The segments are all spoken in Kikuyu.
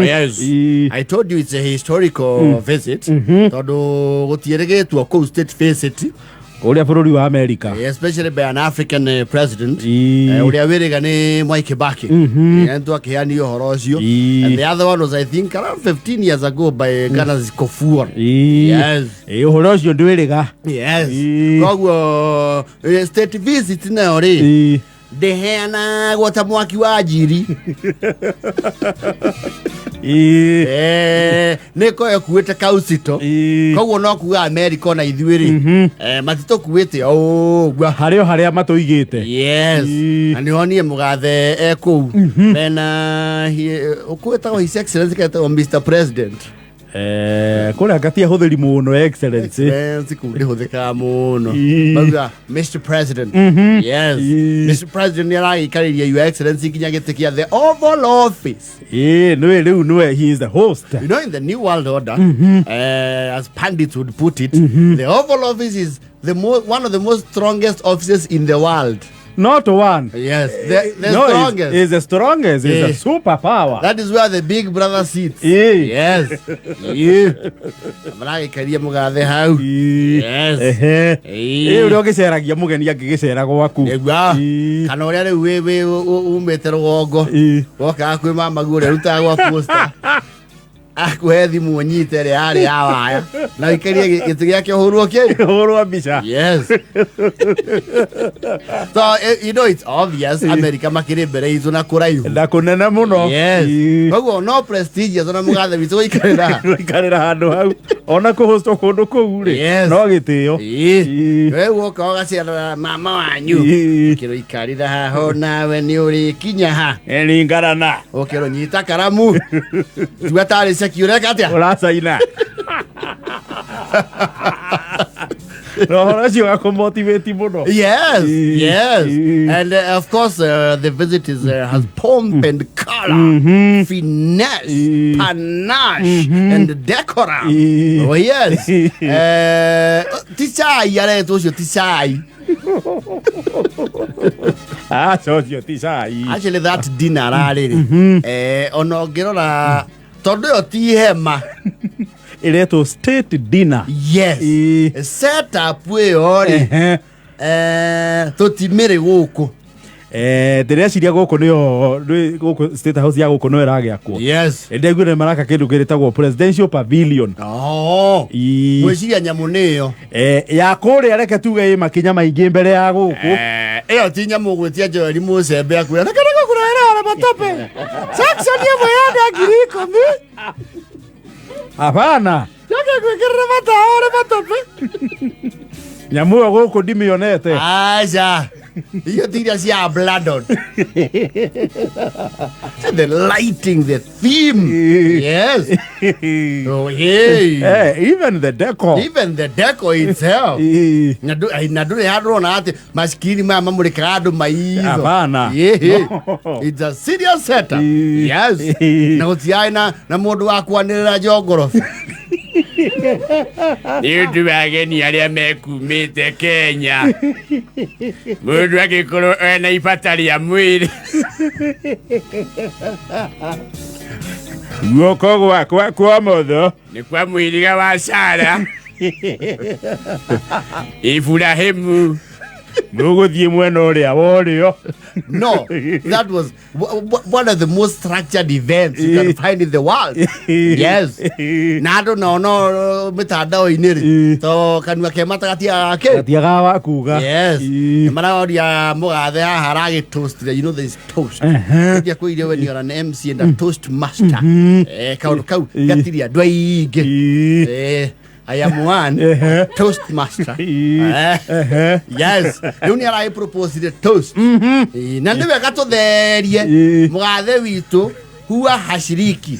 Yes. I told you it's a historical visit tondũ gũtiĩrĩgĩtwo kũu state visit, Kũrĩa bũrũri wa America. Especially by an African president. Ũrĩa wĩrĩga nĩ Mwai Kibaki. Twakĩheanire ũhoro ũcio. And the other one was, I think, around 15 years ago by Ghana's Kufuor. Yes. Ĩ, ũhoro ũcio ndwĩrĩga. Yes. Koguo state visit nayo rĩ, ndĩheanagwo ta mwaki wa njiri. Nĩ ko ĩkuĩte kausito. Koguo no kuga America ona ithuĩ rĩ, matitũkuĩte o ũguo. Harĩ o harĩa matũigĩte. Yes. Na nĩ honire mũgathe e kũu mena ũkwĩtagwo His Excellency ketagwo Mr President. Kũrĩa ngatia hũthĩri mũno Excellency. Excellency kũu ndĩhũthĩkaga mũno. Mauga Mr President. Yes. Mr President nĩ aragĩikarĩria Your Excellency nginya gĩtĩ kĩa the Oval Office. Ĩ, nĩwe rĩu nĩwe, he is the host. You know, in the New World Order, as pundits would put it, the Oval Office is one of the most strongest offices in the world. Not one. Yes, the No, strongest. Is the strongest, is a superpower. That is where the big brother sits. Yes. Yeah. Maragĩkaria mũgathe hau. Yes. Ehe. Ĩ, ũrĩa ũgĩceragia mũgeni angĩgĩcera gwaku. Nĩguo. Kana ũrĩa rĩu wĩ umĩte rũgongo. Wokaga kwĩ mamaguo ũrĩa ũrutaga gwa posta. Akuhe thimũ ũnyite ĩrĩa yarĩ ya waya. Na ũikarie gĩtĩ gĩake ũhũrwo kĩ? Ũhũrwo mbica. Yes. So you know it's obvious America makĩrĩ mbere itũ na kũraihu. Na kũnene mũno. Yes. Koguo no prestigious ona mũgathe witũ gũikarĩra. Gũikarĩra handũ hau ona kũhostwo kũndũ kũu rĩ, no gĩtĩo. We woka ũgacerera mama wanyu. Ũkĩrũikarĩra haha onawe nĩ ũrĩkinya ha. Ringana na. Ũkĩrũnyita karamu. Tua tarĩ ceki ũreka atĩa? Ũracaina. Na ũhoro ũcio ũgakũmotivate mũno. Yes, yes. And of course, the visit is has pomp and color, finesse, panache, and decorum. Oh, yes. Ti cai aretwo ũcio ti cai. Aca, ũcio ti cai. Actually, that dinner rarĩ ona ũngĩrora tondũ ĩyo ti hema. Ĩretwo state dinner. Yes. Setup ĩyo rĩ, tũtimĩrĩ gũkũ. Ndĩreciria gũkũ nĩyo gũkũ State House ya gũkũ no ĩragĩakwo. Ndaigua nĩ maraka kĩndũ kĩrĩtagwo presidential pavilion. Oh. Gwĩciria nyamũ nĩyo. Ya kũrĩa reke tuge ĩ makinya maingĩ mbere ya gũkũ. Ĩyo ti nyamũ gwĩtia Joeli Mũcembe akwĩra reke nĩgũkũrehera ona matope. Section ĩmwe ya andũ a 10,000. Hapana. Njoke gwĩkĩrĩra matawa ũrĩ matope. Nyamũ ĩyo gũkũ ndimĩonete. Aca. Icio ti iria cia Bladon. The lighting, the theme. Yes. Oh, hey. Even the decor. Even the decor itself. Na ndũrĩ handũ ũrona atĩ maskini maya mamũrĩkaga andũ maitho. Hapana. Yeah. No. It's a serious setup. Yes. Na gũtiarĩ na mũndũ wa kwanĩrĩra njongorobu. Nĩ ũndũ wa ageni arĩa mekumĩte Kenya, mũndũ angĩkorwo ena ibata rĩa mwĩrĩ. Guoko gwakwa kwa motho nĩ kwa mũhĩrĩga wa Sara Iburahĩmu. Mũgũthiĩ mwena ũrĩa wa ũrĩo. No, that was one of the most structured events you can find in the world. Yes. Na andũ nao no mĩtandao-inĩ rĩ, to kanua ke mata gatiagaga kĩ? Gatiagaga wa kuga. Yes. Nĩ maroria mũgathe haha aragĩtoast, you know there is toast. Ndia kwĩire when you are an MC and a toast master. Kaũndũ kau gatirĩ andũ aingĩ. I am one toast master. Yes. Rĩu nĩ aragĩproposire toast. Na nĩ wega tũtherie mũgathe witũ huwa hashiriki.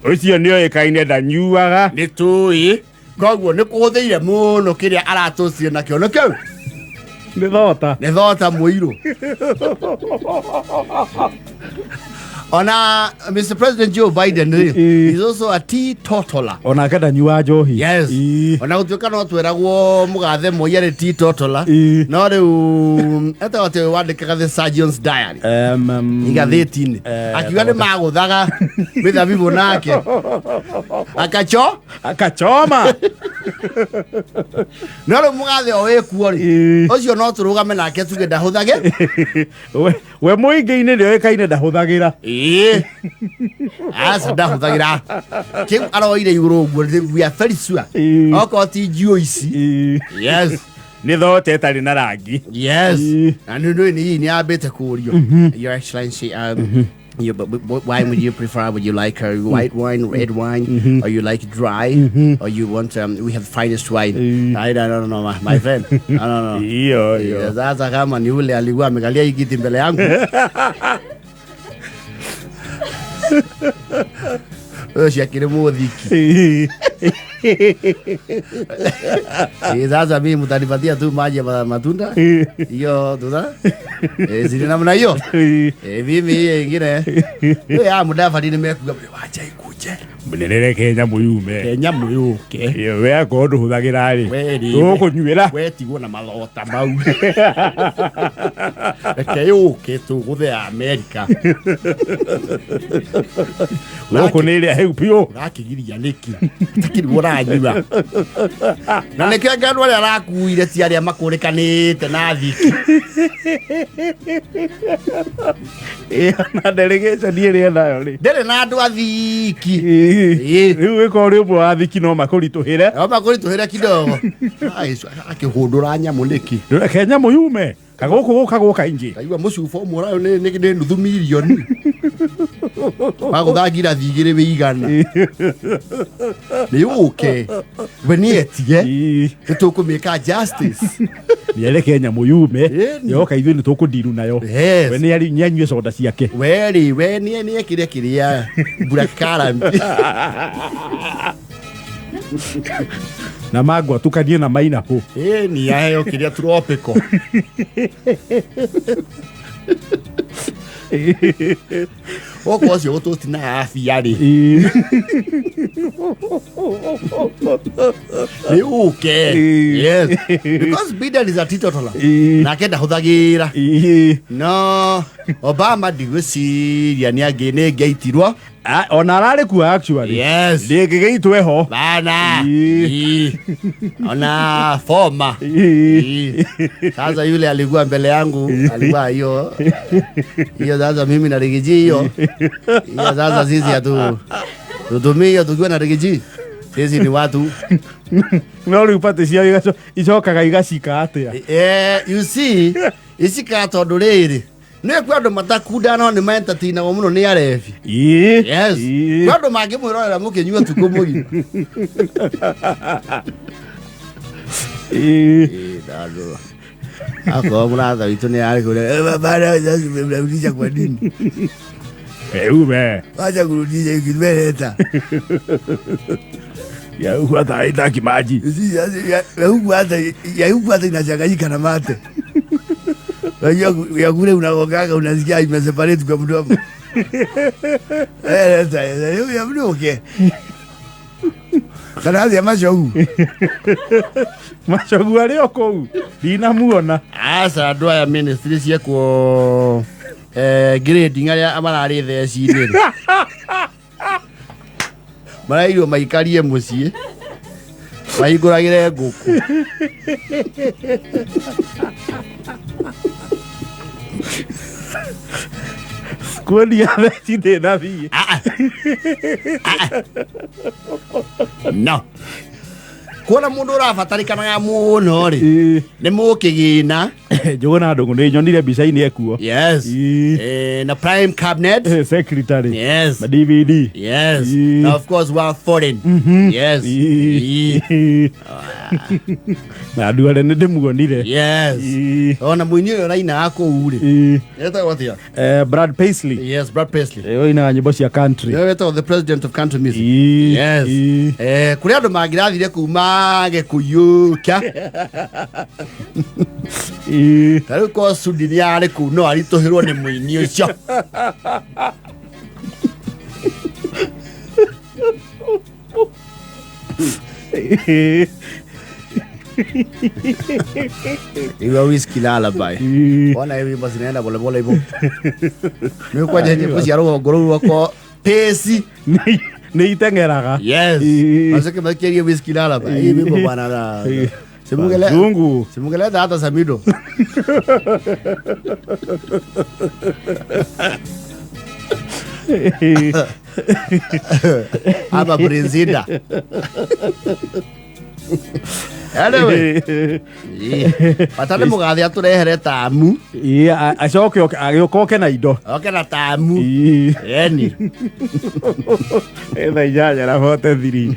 Ũcio nĩ oĩkaine ndanyuaga. Nĩ tũĩ. Koguo nĩ kũhũthĩire mũno kĩrĩa aratũcire nakĩo nĩkĩo. Nĩ thota. Nĩ thota mũirũ. Ona Mr. President Joe Biden rĩ, Ĩĩ. is also a teetotaler. Onake ndanyua njohi. Yes. Ĩĩ. Ona gũtuĩka no tweragwo mũgathe Moi arĩ teetotaler. Ĩĩ. No rĩu etagwo atĩ wandĩkaga The Surgeon's Diary. Igathĩti-inĩ. Akiuga nĩ magũthaga mĩthabibũ nake. Akacho Akachoma. No rĩu mũgathe o wĩkuo rĩ, Ĩĩ. ũcio no tũrũgame nake tuge ndahũthage. We mũingĩ-inĩ nĩoĩkaine ndahũthagĩra. Ĩĩ. Aca ndahũthagĩra. Kĩu aroire igũrũ ũguo, we are very sure. Ĩĩ. Okorwo ti njiũ ici. Ĩĩ. Yes. Nĩ thote ĩtarĩ na rangi. Yes. Ĩĩ. Na nĩ nĩ nĩ nĩ ambĩte kũrio. Your Excellency, you, but why would you prefer? Would you like a white wine, red wine, or you like dry, or you want? We have the finest wine. I don't know, my friend. I don't know. Iyo iyo. Sasa kama ni ule alikuwa amekalia hii kiti mbele yangu. Ũcio akĩrĩ mũthiki. Ĩĩ. Eh, sasa mimi mtanipatia tu maji ya matunda hiyo tuta sini namna hiyo. Ĩĩ. Mimi hiyo ingine hiyo ya Mudavadi nimekuga wacha ikuje. Mũnenere Kenya mũyume. Kenya mũyũke. Iyo we akorwo ndũhũthagĩra rĩ. We rĩ. Tũkũnyuĩra. We tigwo na mathota mau. Reke yũke tũgũthea Amerika. Gũkũ nĩ ĩrĩa hĩu biũ. Ũrakĩgiria nĩkĩ? Takiri ũranyua. Na nĩkĩo anga andũ arĩa arakuire ti arĩa makũrĩkanĩte na thiki. Ĩĩ, ona delegation ĩrĩa nayo rĩ. Ndĩrĩ na andũ athiki. Ĩĩ. Ĩĩ. Rĩu wĩkorwo ũrĩ ũmwe wa thiki no makũritũhĩre. Nao makũritũhĩre kidogo. Akĩhũndũra nyamũ nĩkĩ? Reke nyamũ yume. Kagũkũ gũka gũka ingĩ. Ndaigua mũcuba ũmwe ũrayo nĩ nuthu mirioni. Wagũtha ngirathi igĩrĩ wĩ igana. Nĩ ũke. We nĩ etie. Ĩĩ. Nĩ tũkũmĩka justice. Nĩareke nyamũ yume. Ĩni. Yoka ithuĩ nĩ tũkũndiru nayo. Yes. We nĩ anyue soda ciake. Weri, we nĩ ekire kĩrĩa blackcurrant. Na mangũ atukanie na mainapũ. Ĩni aheo kĩrĩa tropical. Gũkũ ũcio gũtũti na afia rĩ. Ĩĩ. Nĩ ũke. Ĩĩ. Yes. Because Biden is a teetotaler. Ĩĩ. Nake ndahũthagĩra. Ĩĩ. No Obama ndigwĩciria nĩ angĩ nĩ ngĩaitirwo. Ah, ona ararĩ kuo actually. Yes. Ndĩngĩgĩitwo ĩho. Bana. Ĩĩ. Ĩĩ. Ona former. Ĩĩ. Ĩĩ. Sasa yule alikuwa mbele yangu alikuwa hiyo hiyo. Sasa mimi na Riggy G hiyo hiyo. Sasa sisi hatu tutumii hiyo tukiwa na Riggy G, sisi ni watu. No rĩu pati ciao icokaga igacika atĩa? You see, icika tondũ rĩrĩ nĩ kwĩ andũ matakunda no nĩ maentertainagwo mũno nĩ arebi. Ĩĩ. Yes. Ĩĩ. Kwĩ andũ mangĩmwĩrorera mũkĩnyua tukũ mũgima. Ĩĩ. Ĩ, akorwo mũratha witũ nĩ arĩ kũrĩa baba, mnarudisha kwa nini? Eume. Wacha kurudisha ikimeleta. Ya huku hata haitaki maji. Ya huku hata ya huku hata inachanganyika na mate. Unajua ya kule unagogaga unasikia imeseparate kwa mdomo. Leta ya mdoke. Kana ya macogu. Macogu arĩ o kũu ndinamuona. Aca andũ aya ministry ciekwo grading arĩa mararĩ theci-inĩ rĩ. Marairwo maikarie mũciĩ mahingũragĩre ngũkũ. Kuonia theci ndĩnathiĩ. No kuona mũndũ ũrabatarĩkanaga mũno rĩ Ĩĩ. nĩ mũkĩgĩna. Njũgũna Ndũng'ũ nĩ nyonire mbica-inĩ ekuo. Yes. Ĩĩ. Na prime cabinet. Secretary. Yes. Na DVD. Yes. Ĩĩ. Na of course wa foreign. Yes. Ĩĩ. Ĩĩ. Na andũ arĩa nĩ ndĩmuonire. Yes. Ĩĩ. Ona mũini ũyũ ũrainaga kũu rĩ Ĩĩ. etagwo atĩa? Brad Paisley. Yes, Brad Paisley. Ũinaga nyĩmbo cia country. Nĩwe wetagwo the president of country music. Ĩĩ. Yes. Ĩĩ. Kũrĩ andũ mangĩrathire kuma Gĩkũyũ kĩa Ĩĩ. Ta rĩu korwo Sudi nĩ arĩ kũu no aritũhĩrwo nĩ mũini ũcio. Iwa whisky lullaby. Ona hivi wimbo zinaenda polepole hivyo. Nĩ kwanja nyĩmbo cia rũgongo rũu rwakwa pesi. Nä iteng'eraga. Yes. Maseke makerie whisky lullaby. Hii wimbo bwana na. Simugele. Zungu. Simugeleta hata Samido. Ama Brinzida. Anyway, bata nĩ mũgathe atũrehere tamu. Ĩĩ, acoke agĩũka oke na indo. Oke na tamu. Ĩĩ. Eni. Thaa 8:43.